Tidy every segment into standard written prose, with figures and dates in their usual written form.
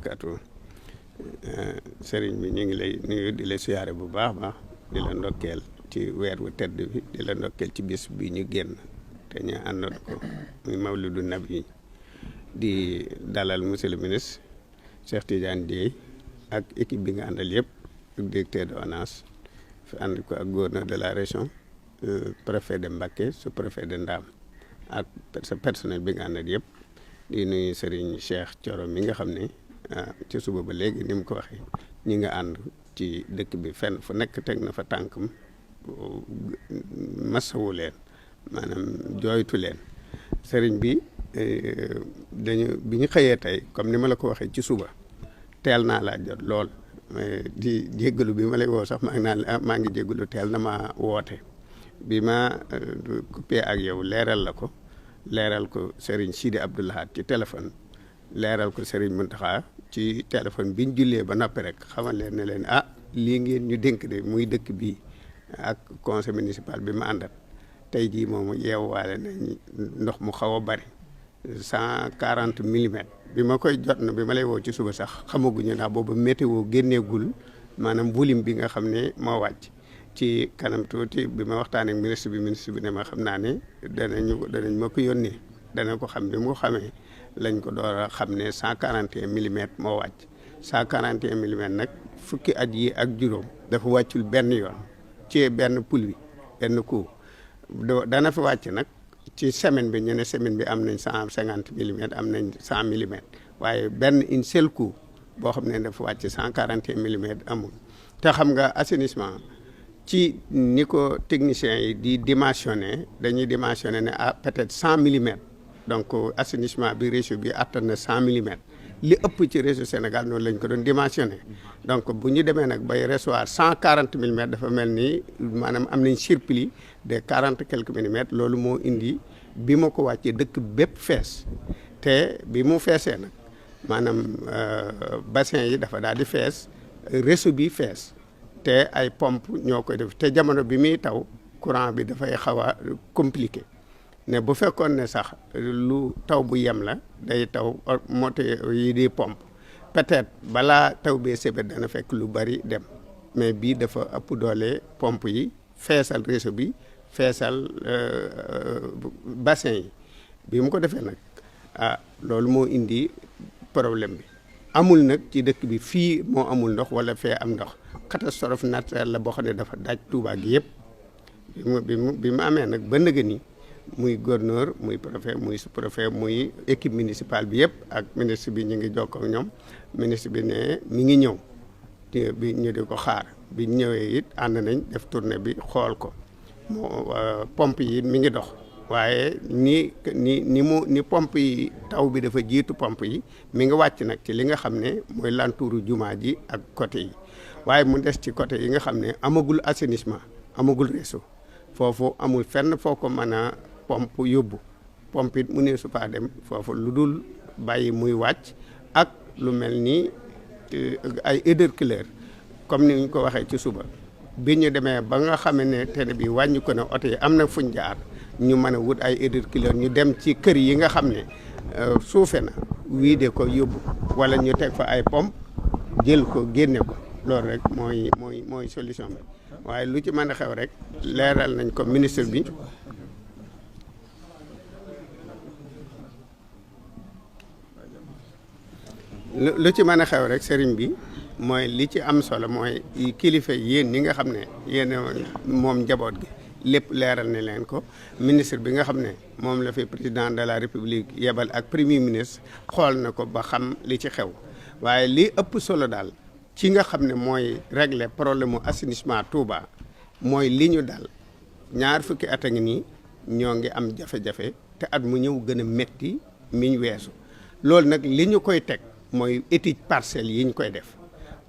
barakaatu sëriñ bi ñu ngi lay nuyu di la siyaare bu baax di la ndokkeel ci weer wu tedd bi di la ndokkeel ci bis bi ñu génn te ñu àndoon ko muy mawlidu nabi di dalal monsieur le ministre Cheikh Tidiane Dièye ak équipe bi nga àndal yëpp ak directeur de ONAS fi ànd ko ak gouverneur de la région préfet de Mbacké sous-préfet de Ndam ak sa personnel bi nga àndal yëpp di nuyu Serigne Cheikh Thioro mi nga xam ne ci suba ba léegi ni mu ko waxee ñi nga ànd ci dëkk bi fenn fu nekk teg na fa tànkam masawu leen maanaam jooytu leen sëriñ bi bi ñu xëyee tey comme ni ma la ko waxee ci suba teel naa laa jot lool di jéggalu bi ma lay woo sax maa ngi jéggalu teel na ma woote bi ma coupé ak yow leeral ko Serigne Sidi Abdou Lahad ci téléphone leeral ko Serigne Mountakha ci téléphone bi ñu jullee ba noppi rek xamal leen ne leen lii ngeen ñu dénk de muy dëkk bii ak conseil municipal bi ma àndat tey jii moom yeewaale nañ ndox mu xaw a bari 140 millimètres bi ma koy jot na bi ma lay woo ci suba sax xamaguñu ndax boobu météo génneegul maanaam volume bi nga xam ne moo wàcc ci kanam tuuti bi ma waxtaanee ak ministre bi ne ma xam naa ne danañ ma ko yónnee dana ko xam bi mu ko xamee lañ ko door a xam ne 141 millimètres moo wàcc 141 millimètres nag fukki at yi ak juróom dafa wàccul benn yoon ci benn pluie benn coup dana fi wàcc nag ci semaine bi ñu ne semaine bi am nañ 150 millimètres am nañ 100 millimètres waaye benn une seule coup boo xam ne dafa wàcc 141 millimètres amul te xam nga assainissement ci ni ko techniciens yi di dimensionné dañuy dimensionné ne peut-être 100 millimètres donc assainissement bi réseau bi attan na 100 millimètres li ëpp ci réseau Sénégal noonu lañ ko doon dimensionné donc bu ñu demee nag bay recevoir 140 millimètres dafa mel ni maanaam am nañ surplus de 40 quelques millimètres loolu moo indi bi ma ko wàccee dëkk bépp fees te bi mu feesee nag maanaam bassin yi dafa daal di fees réseau bi fees te ay pompe ñoo koy def te jamono bi muy taw courant bi dafay xaw a compliqué ne bu fekkoon ne sax lu taw bu yem la day taw moteur yi di pompe peut-être balaa taw bee sebet dana fekk lu bari dem mais bii dafa ëpp doole pompe yi feesal réseau bi feesal bassin yi bi mu ko defee nag loolu moo indi problème bi amul nag ci dëkk bi fii moo amul ndox wala fee am ndox catastrophe naturelle la boo xam ne dafa daaj Touba gi yëpp bi mu amee nag ba nëgë ni muy gouverneur muy préfet muy sous-préfet muy équipe municipale bi yëpp ak ministre bi ñu ngi jokkoo ak ñoom ministre bi ne mi ngi ñëw bi ñu di ko xaar bi ñëwee it ànd nañ def tournée bi xool ko pompe yi mi ngi dox waaye ni pompe yi taw bi dafa jiitu pompe yi mi ngi wàcc nag ci li nga xam ne mooy lantuuru jumaa ji ak côté yi waaye mu des ci côté yi nga xam ne amagul assainissement amagul réseau foofu amul fenn foo ko mën a pompe yóbbu pompe it mu ne su faa dem foofu lu dul bàyyi muy wàcc ak lu mel ni ay édercleur comme ni ñu ko waxee ci suba bi ñu demee ba nga xam ne tene bi wàññi ko ne oto yi am na fuñ jaar ñu mën a wut ay édercleur ñu dem ci kër yi nga xam ne suufe na wiide ko yóbbu wala ñu teg fa ay pompe jël ko génne ko loolu rek mooy solution bi waaye lu ci mën a xew rek leeral nañ ko ministre bi lu ci mën a xew rek sëriñ bi mooy li ci am solo mooy kilifa yéen ñi nga xam ne yéen moom njaboot gi lépp leeral ne leen ko ministre bi nga xam ne moom la fi président de la république yebal ak premier ministre xool na ko ba xam li ci xew waaye li ëpp solo daal ci nga xam ne mooy régler problème mu assainissement Touba mooy li ñu dal 20 at a ngi nii ñoo ngi am jafe-jafe te at mu ñëw gën a métti miñ weesu loolu nag li ñu koy teg mooy étude parcelles yi ñu koy def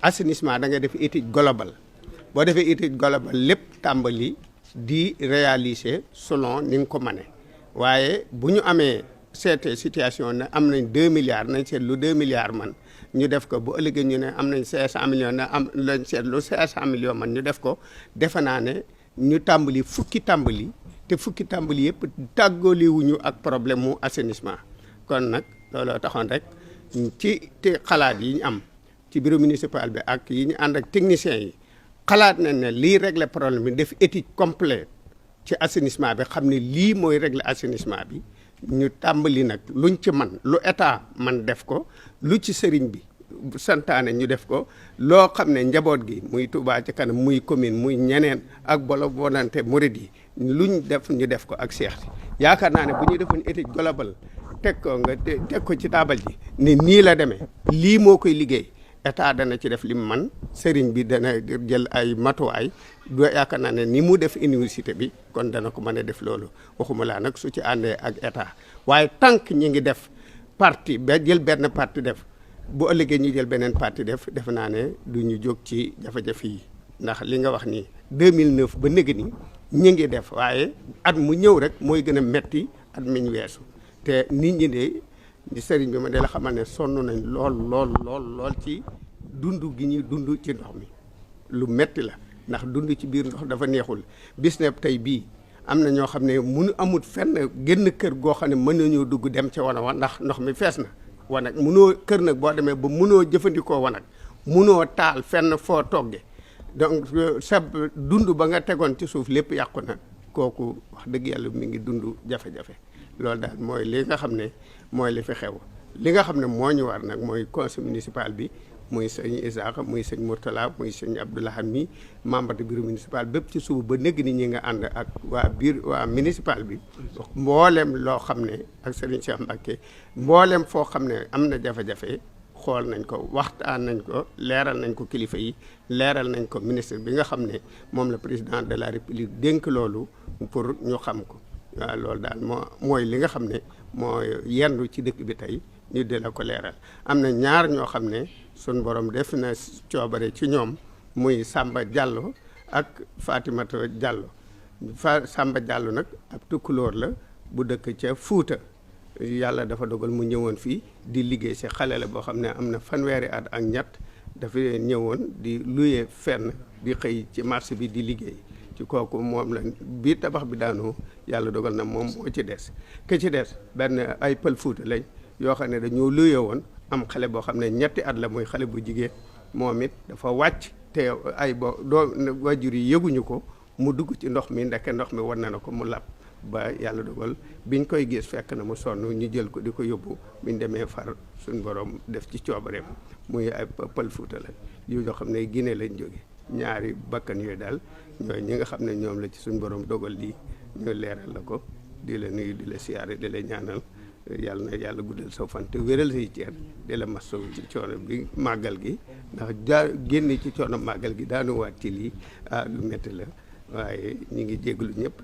assainissement da ngay def étude globale boo defee étude globale lépp tàmbali di réaliser selon ni nga ko mane waaye bu ñu amee seete situation ne am nañ 2 milliards nañ seet lu 2 milliards man ñu def ko bu ëllëgee ñu ne am nañ 500 millions ne am lañ seet lu 500 millions man ñu def ko defe naa ne ñu tàmbali fukki tàmbali te fukki tàmbali yëpp tàggooliwuñu ak problème mu assainissement kon nag looloo taxoon rek ci te xalaat yi ñu am ci bureau municipal bi ak yi ñu ànd ak techniciens yi xalaat nañ ne lii régler problème bi def étude complète ci assainissement bi xam ne lii mooy régler assainissement bi ñu tàmbali nag luñ ci man lu état man def ko lu ci sëriñ bi santaane ñu def ko loo xam ne njaboot gi muy Touba ci kanam muy commune muy ñeneen ak bolo bonante murid yi luñ def ñu def ko ak seex si yaakaar naa ne bu ñu defoon étude globale teg ko ci taabal ji ne nii la demee lii moo koy liggéey état dana ci def lim man sëriñ bi dana jël ay matuwaay do yaakaar naa ne ni mu def université bi kon dana ko mën a def loolu waxuma laa nag su ci àndee ak état waaye tant que ñi ngi def parti ba jël benn parti def bu ëllëgee ñu jël beneen parti def naa ne du ñu jóg ci jafe-jafe yi ndax li nga wax ni 2009 ba nëgg ni ñi ngi def waaye at mu ñëw rek mooy gën a metti at mi ñu weesu te nit ñi de di sëriñ bi ma de la xamal ne sonn nañ lool ci dund gi ñuy dund ci ndox mi lu metti la ndax dund ci biir ndox dafa neexul bis ne tey bii am na ñoo xam ne munu amut fenn génn kër goo xam ne mën nañoo dugg dem ca wana wa ndax ndox mi fees na wanag munoo kër nag boo demee ba munoo jëfandikoo wanag munoo taal fenn foo togge donc sa dund ba nga tegoon ci suuf lépp yàqu na kooku wax dëgg yàlla mi ngi dund jafe-jafe loolu daal mooy li nga xam ne mooy li fi xew li nga xam ne moo ñu war nag mooy conseil municipal bi muy sëñ Isaaxa muy sëñ Mourtala muy sëñ Abdoulahan mi membre de bureau municipal bépp ci suba ba nëgg ni ñi nga ànd ak waa municipal bi mboolem loo xam ne ak Serigne Cheikh Mbacké mboolem foo xam ne am na jafe-jafe xool nañ ko waxtaan nañ ko leeral nañ ko kilifa yi leeral nañ ko ministre bi nga xam ne moom la président de la république dénk loolu pour ñu xam ko waaw loolu daal mooy li nga xam ne mooy yendu ci dëkk bi tey ñu di la ko leeral am na ñaar ñoo xam ne sun borom def na coobare ci ñoom muy Samba Diallo ak Fatimata Diallo Samba Diallo nag ab tukkulóor la bu dëkk ca Fuuta yàlla dafa dogal mu ñëwoon fii di liggéey si xale la boo xam ne am na fanweeri at ak ñett dafa ñëwoon di luye fenn di xëy ci marché bi di liggéey ci kooku moom la bi tabax bi daanoo yàlla dogal na moom moo ci des ke ci des benn ay pël Fuuta lañ yoo xam ne dañoo luye woon am xale boo xam ne ñetti at la mooy xale bu jigéen moom it dafa wàcc te ay wajur yi yëguñu ko mu dugg ci ndox mi ndeke ndox mi war na ko mu lab ba yàlla dogal biñ koy gis fekk na mu sonn ñu jël ko di ko yóbbu biñ demee far suñ borom def ci coobareem muy ay pël Fuuta la yoo xam ne Guinée lañ jóge ñaari bakkan yooyu daal ñooy ñi nga xam ne ñoom la ci suñ borom dogal lii ñu leeral la ko di la nuyu di la siyaare di la ñaanal yàlla na yàlla guddal sa fan te wéral say ceer di la masawu ci coono bi màggal gi ndax génn ci coono màggal gi daanu waat ci lii lu métti la waaye ñu ngi jégalu ñëpp